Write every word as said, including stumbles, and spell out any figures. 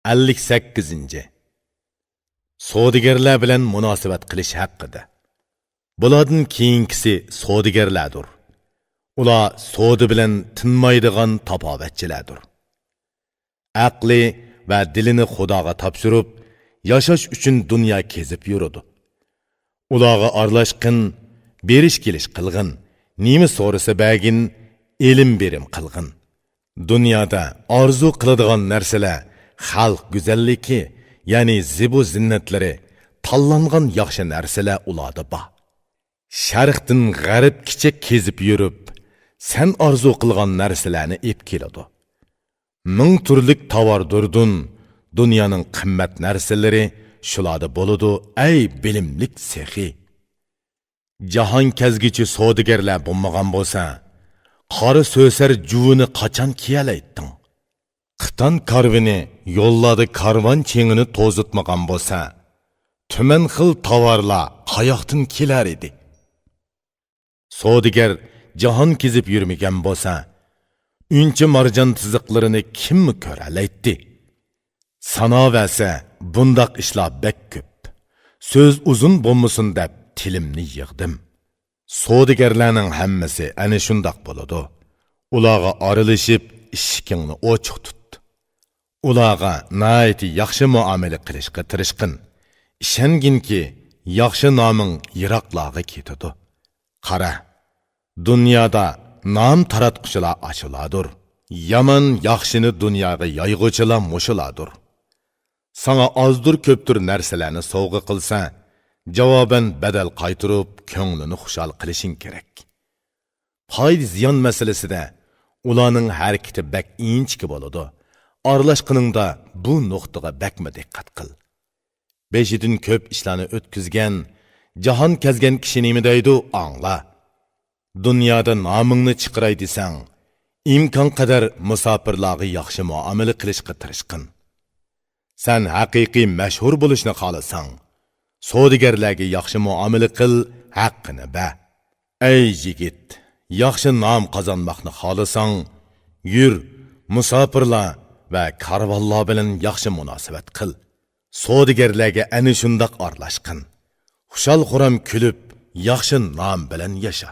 ئەللىك سەككىزىنچى. سودىگەرلەر بىلەن مۇناسىۋەت قىلىش ھەققىدە. بۇلاردىن كېيىنكىسى سودىگەرلەردۇر. ئۇلار سودا بىلەن تىنمايدىغان تاپاۋەتچىلەردۇر. ئەقلى ۋە دىلىنى خۇداغا تاپشۇرۇپ، ياشاش ئۈچۈن دۇنيا كېزىپ يۈرىدۇ. ئۇلارغا ئارىلاشقىن، بېرىش-كېلىش قىلغىن، نېمە سورىسا بەرگىن، ئېلىم-بېرىم قىلغىن. دۇنيادا ئارزۇ قىلىدىغان نەرسىلەر خەلق گۈزەللىكى، يەنى زىبۇ-زىننەتلىرى، تاللانغان ياخشى نەرسىلەر ئۇلاردا بار. شەرقتىن غەربكىچە كېزىپ يۈرۈپ، سەن ئارزۇ قىلغان نەرسىلەرنى ئېپ كېلىدۇ. مىڭ تۈرلۈك تاۋاردۇردۇن، دۇنيانىڭ قىممەت نەرسىلىرى شۇلاردا بولىدۇ، ئەي بىلىملىك سېخىي! جاھان كەزگۈچى سودىگەرلەر بولمىغان بولسا، قارا سۆسەر جۇۋىنى قاچان كىيەلەيتتىڭ؟ قىتان كارۋىنى يوللاردا كارۋان چېڭىنى توزۇتمىغان بولسا، تۈمەن خىل تاۋارلار قاياقتىن كېلەر ئىدى؟ سودىگەر جاھان كېزىپ يۈرمىگەن بولسا، ئۈنچە مارجان تىزىقلىرىنى كىممۇ كۆرەلەيتتى؟ ساناۋەرسە بۇنداق ئىشلار بەك كۆپ. سۆز ئۇزۇن بولمىسۇن دەپ تىلىمنى يىغدىم. سودىگەرلەرنىڭ ھەممىسى ئەنە شۇنداق بولىدۇ. ئۇلارغا ئارىلىشىپ ئىشىكىڭنى ئوچۇق تۇت. ئۇلارغا ناھايىتى ياخشى مۇئامىلە قىلىشقا تىرىشقىن. ئىشەنگىنكى، ياخشى نامىڭ يىراقلارغا كېتىدۇ. قارا، دۇنيادا نام تاراتقۇچىلار ئاشۇلاردۇر. يامان ياخشىنى دۇنياغا يايغۇچىلار مۇشۇلاردۇر. ساڭا ئازدۇر-كۆپتۇر نەرسىلەرنى سوۋغا قىلسا، جاۋابەن بەدەل قايتۇرۇپ، كۆڭلىنى خۇشال قىلىشىڭ كېرەك. پايدا-زىيان مەسىلىسىدە ئۇلارنىڭ ھەرىكىتى بەك ئىنچىكە بولىدۇ. ئارىلاشقىنىڭدا بۇ نۇقتىغا بەكمۇ دىققەت قىل. بېشىدىن كۆپ ئىشلارنى ئۆتكۈزگەن، جاھان كەزگەن كىشى نېمە دەيدۇ، ئاڭلا. دۇنيادا نامىڭنى چىقىراي دېسەڭ، ئىمكانقەدەر مۇساپىرلارغا ياخشى مۇئامىلە قىلىشقا تىرىشقىن. سەن ھەقىقىي مەشھۇر بولۇشنى خالىساڭ، سودىگەرلەرگە ياخشى مۇئامىلە قىل، ھەققىنى بەر. ئەي يىگىت، ياخشى نام قازانماقنى خالىساڭ، يۈر، مۇساپىرلار ۋە كارۋانلار بىلەن ياخشى مۇناسىۋەت قىل. سودىگەرلەرگە ئەنە شۇنداق ئارىلاشقىن. خۇشال-خۇرام كۈلۈپ، ياخشى نام بىلەن ياشا.